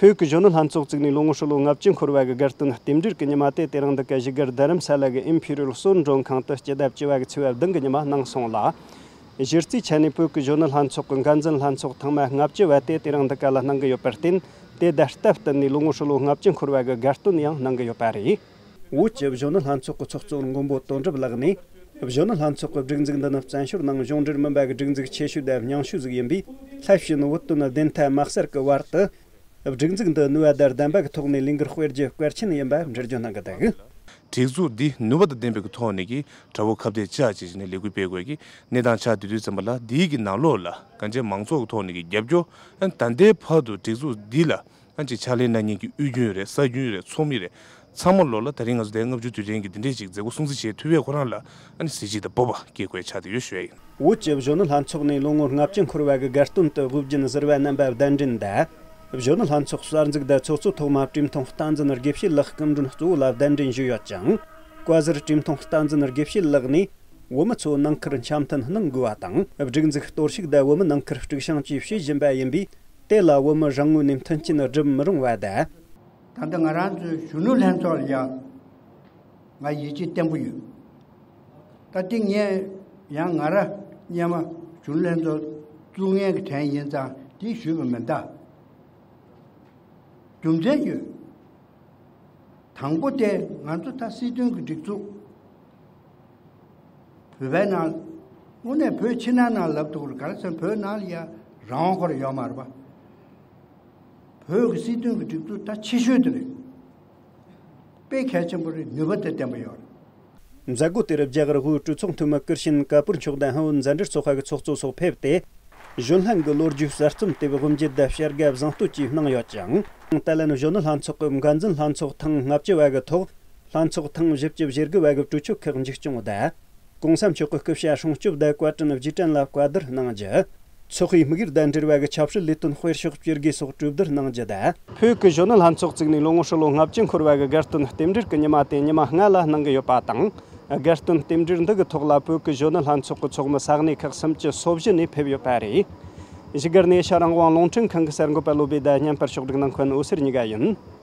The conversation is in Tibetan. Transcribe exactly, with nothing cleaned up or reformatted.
བོད་ཀྱི་གཞོན་ནུ་ལྷན་ཚོགས་བཙུགས་ནས་ལོ་ངོ་ཧྲིལ་བོ་ལྔ་བཅུ་འཁོར་བ་གི་དགའ་སྟོན་རྟེན་འབྲེལ་གྱི་ཉི་མ་དེ་དེ་རིང་འདི་ག་བཞུགས་སྒར་རྡ་རམ་ས་ལ་གི་ཨིམ་ཕི་རི་ཡལ་གསོལ་མགྲོན་ཁང་དུ་སྤྱི་ཟླ་བཅུ་པ་གི་ཚེས་པ་བདུན་གི་ཉི་མ་གནང་སོང་ལ། གཞི་རྩའི་ཆ་ནས་བོད་ཀྱི་གཞོན་ནུ་ལྷན་ཚོགས་ཀྱི་འགན་འཛིན་ལྷན་ཚོགས་ཐེངས་མ་ལྔ་བཅུ་བ་དེ་དེ་རིང་འདི་ག་ལ་གནང་གི་ཡོད་པར་བརྟེན། དེ་ཟླ་སྟབས་བསྟུན་ནས་ལོ་ངོ་ཧྲིལ་བོ་ལྔ་བཅུ་འཁོར་བ་གི་དགའ་སྟོན་ཡང་གནང་གི་ཡོད་པ་རེད། བོད་ཀྱི་གཞོན་ནུ་ལྷན་ཚོགས་ཀྱི་ཚོགས་གཙོ་མགོན་པོ་དོན་གྲུབ་ལགས་ནས། གཞོན་ནུ་ལྷན་ཚོགས་ཀྱི་སྒྲིག་འཛུགས་འདི་ནི་བཙན་བྱོལ་ནང་གཞུང་འབྲེལ་མིན་པ་གི་སྒྲིག་འཛུགས་ཆེ་ཤོས་དང་རྙིང་ཤོས་ཟིག་ཡིན་པས། སླད་ཕྱིན་བོད་དོན་བདེན་མཐའ་མ་གསལ་གི་བར་དུ། སྒྲིག་འཛུགས་འདི་ནུས་པ་དང་ལྡན་པ་གི་ཐོག་ནས་ལས་འགུལ་སྤེལ་རྒྱུ་གལ་ཆེན་ཡིན་པ་འགྲེལ་བརྗོད་གནང་གི་འདུག། སྒྲིག་འཛུགས་འདི་ནུས་པ་དང་ལྡན་པའི་གི་ཐོག་ནས་ཀྱི་དགྲ་བོ་ཁ་གཏད་བཅག་བྱས་ནས་ལས་འགུལ་སྤེལ་དགོས་ཀྱི་གནས་སྟངས་ཆགས་བསྡད་དུས་ཙམ་པ་ལ། འདིའི་གི་ནང་ལོགས་ལ་གང་ཅི་མང་ཚོགས་ཀྱི་ཐོག་ནས་ཀྱི་རྒྱབ་སྐྱོར། ཨ་ནི་ད་ལྟའི་བར་དུ་སྒྲིག་འཛུགས་འདི་ལ་ཨ་ཅིག་ཕྱག་ལས་གནང་མཁན་གྱི་དབུས་རྒྱུན་རེད། ས་རྒྱུན་རེད། ཚོགས་མི་རེད། ཚང་མ་ལོག་ལ་ད་རིང་ང་ཚོ་དེ་ལྔ་བཅུ་དུས་དྲན་གྱི་འདི་འདྲས་ཅིག་མཛད་སྒོ་སྲུང་བརྩི་བྱེད་ཐུབ་པའི་ཁོ་རང་ལ་ཨ་ནི་གཟི་བརྗིད་དང་སྤོབས་པ་སྐྱེ་དགོས་ཆགས་བསྡད་ཡོད་ཞུ་ཡ་ཡིན། བོད་ཀྱི་གཞོན་ནུ་ལྷན་ཚོགས་ནས་ལོ་ངོ་ལྔ་བཅུ་འཁོར་བ་གི་དགའ་སྟོན་དུ་དབུ་བརྙན་གཟིར་བ་རྣམ་པ་གདན་འདྲེན་དང་། གཞོན་ནུ་ལྷན་ཚོགས་གསར་འཛུགས་དང་ཚོགས་གཙོ་ཐོག་མ་བཀྲས་མཐོང་བསྟན་འཛིན་དགེ་བཤེས་ལགས་སྐུ་མགྲོན་གཙོ་བོ་ལ་གདན་འདྲེན་ཞུས་ཡོད་ཅིང་། བཀའ་ཟུར་བཀྲས་མཐོང་བསྟན་འཛིན་དགེ་བཤེས་ལགས་ནས། བོད་མི་ཚོ་ནང་ཁུལ་འཆམ་མཐུན་གནང་དགོས་པ་དང་། སྒྲིག་འཛུགས་གཏོར་བཤིག་དང་བོད་མི་ནང་ཁུལ་དཀྲུག་ཤིང་བཅས་བྱེད་བཞིན་པ་ཡིན་པས། དེ་ལ་བོད་མི་རང་ངོས་ནས་མཐུན་རྐྱེན་སྒྲུབ་མི་རུང་བ་དང་། ད་ལྟ་ང་རང་ཚོའི་གཞོན་ནུ་ལྷན་ཚོགས་ལ་ཡང་ང་ཡིད་ཆེས་བརྟན་པོ་ཡོད། ད་ལྟ་ངས་ཡང་ང་རང་སྔོན་མ་གཞོན་ནུ་ལྷན་ཚོགས་བཙུགས་མཁན་གྱི་གྲས་ཡིན་ཙང་དེ་ཞུས་པ་མིན་ད། རྒྱུ་མཚན་ཡོད། དང་པོ་དེ་ང་ཚོ་ད་སྲིད་དོན་གྱི་སྒྲིག་འཛུགས། བོད་པའི་ནང་། དངོས་གནས་བོད་ཕྱི་ནང་ནང་ལབ་ཐུབ་ཀྱི་རེད། ག་རེ་ཟེར་ན་བོད་ནང་ལ་ཡ་རང་དབང་ཁོ་རང་ཡོད་མ་རེད་པ། བོད་ཀྱི་སྲིད་དོན་གྱི་སྒྲིག་འཛུགས་ད་ཆེ་ཤོས་དེ་རེད། དཔེ་གལ་ཆེན་པོ་རེད། ནུས་པ་དེ་ལྡན་པ་ཡོད་རེད། མཛད་སྒོ་དེར་རྒྱ་གར་དབུས་གྲོས་ཚོགས་འཐུས་མི་ཀིར་ཤིན་ཀ་པུར་མཆོག་དང་ཧན་ཝུ་མཛའ་འབྲེལ་ཚོགས་པ་གི་ཚོགས་གཙོ་སོགས་ཕེབས་ཏེ། གཞོན་ལྷན་གྱི་ལོ་རྒྱུས་གསར་རྩོམ་དེབ་དབུ་འབྱེད་དང་བྱ་དགའ་བཟང་བསྟོད་བཅས་གནང་ཡོད་ཅིང་། ཏཱ་ལན་གཞོན་ནུ་ལྷན་ཚོགས་ཀྱི་འགན་འཛིན་ལྷན་ཚོགས་ཐེངས་ལྔ་བཅུ་བ་གི་ཐོག་ལྷན་ཚོགས་ཐེངས་བཞི་བཅུ་ཞེ་དགུ་བ་གི་གྲོས་ཆོད་ཁག་མཇུག་སྐྱོང་དང་། གོང་ས་མཆོག་གི་སྐུ་ཕྱྭ་སྲུང་སྐྱོབ་དང་བཀའ་དྲིན་རྗེས་དྲན་ལ་བཀའ་བསྡུར་གནང་རྒྱུ། ཚོགས་པའི་དམིགས་ཡུལ་དང་འབྲེལ་བ་གི་ཆབ་སྲིད་ལས་དོན་སྤེལ་ཕྱོགས་བཅོས་དགོས་སོགས་གྲོས་བསྡུར་གནང་རྒྱུ་དང་། བོད་ཀྱི་གཞོན་ནུ་ལྷན་ཚོགས་བཙུགས་ནས་ལོ་ངོ་ཧྲིལ་བོ་ལྔ་བཅུ་འཁོར་བ་གི་དགའ་སྟོན་རྟེན་འབྲེལ་གྱི་ཉི་མ་དེ་ཉི་མ་ལྔ་ལ་གནང་གི་ཡོད་པ་དང་། དགའ་སྟོན་རྟེན་འབྲེལ་འདི་གི་ཐོག་ལ་བོད་ཀྱི་གཞོན་ནུ་ལྷན་ཚོགས་ཀྱི་ཚོགས་མི་ས་གནས་ཁག་སུམ་ཅུ་སོ་བཞི་ནས་ཕེབས་ཡོད་པ་རེད། བཞུགས་སྒར་ནས་ཨེ་ཤ་རང་དབང་རླུང་འཕྲིན་ཁང་གི་གསར་འགོད་པ་བློ་བྷེ་དང་བརྙན་པར་ཕྱོགས་སྒྲིག་གནང་མཁན་འོད་ཟེར་གཉིས་ཀ་ཡིན།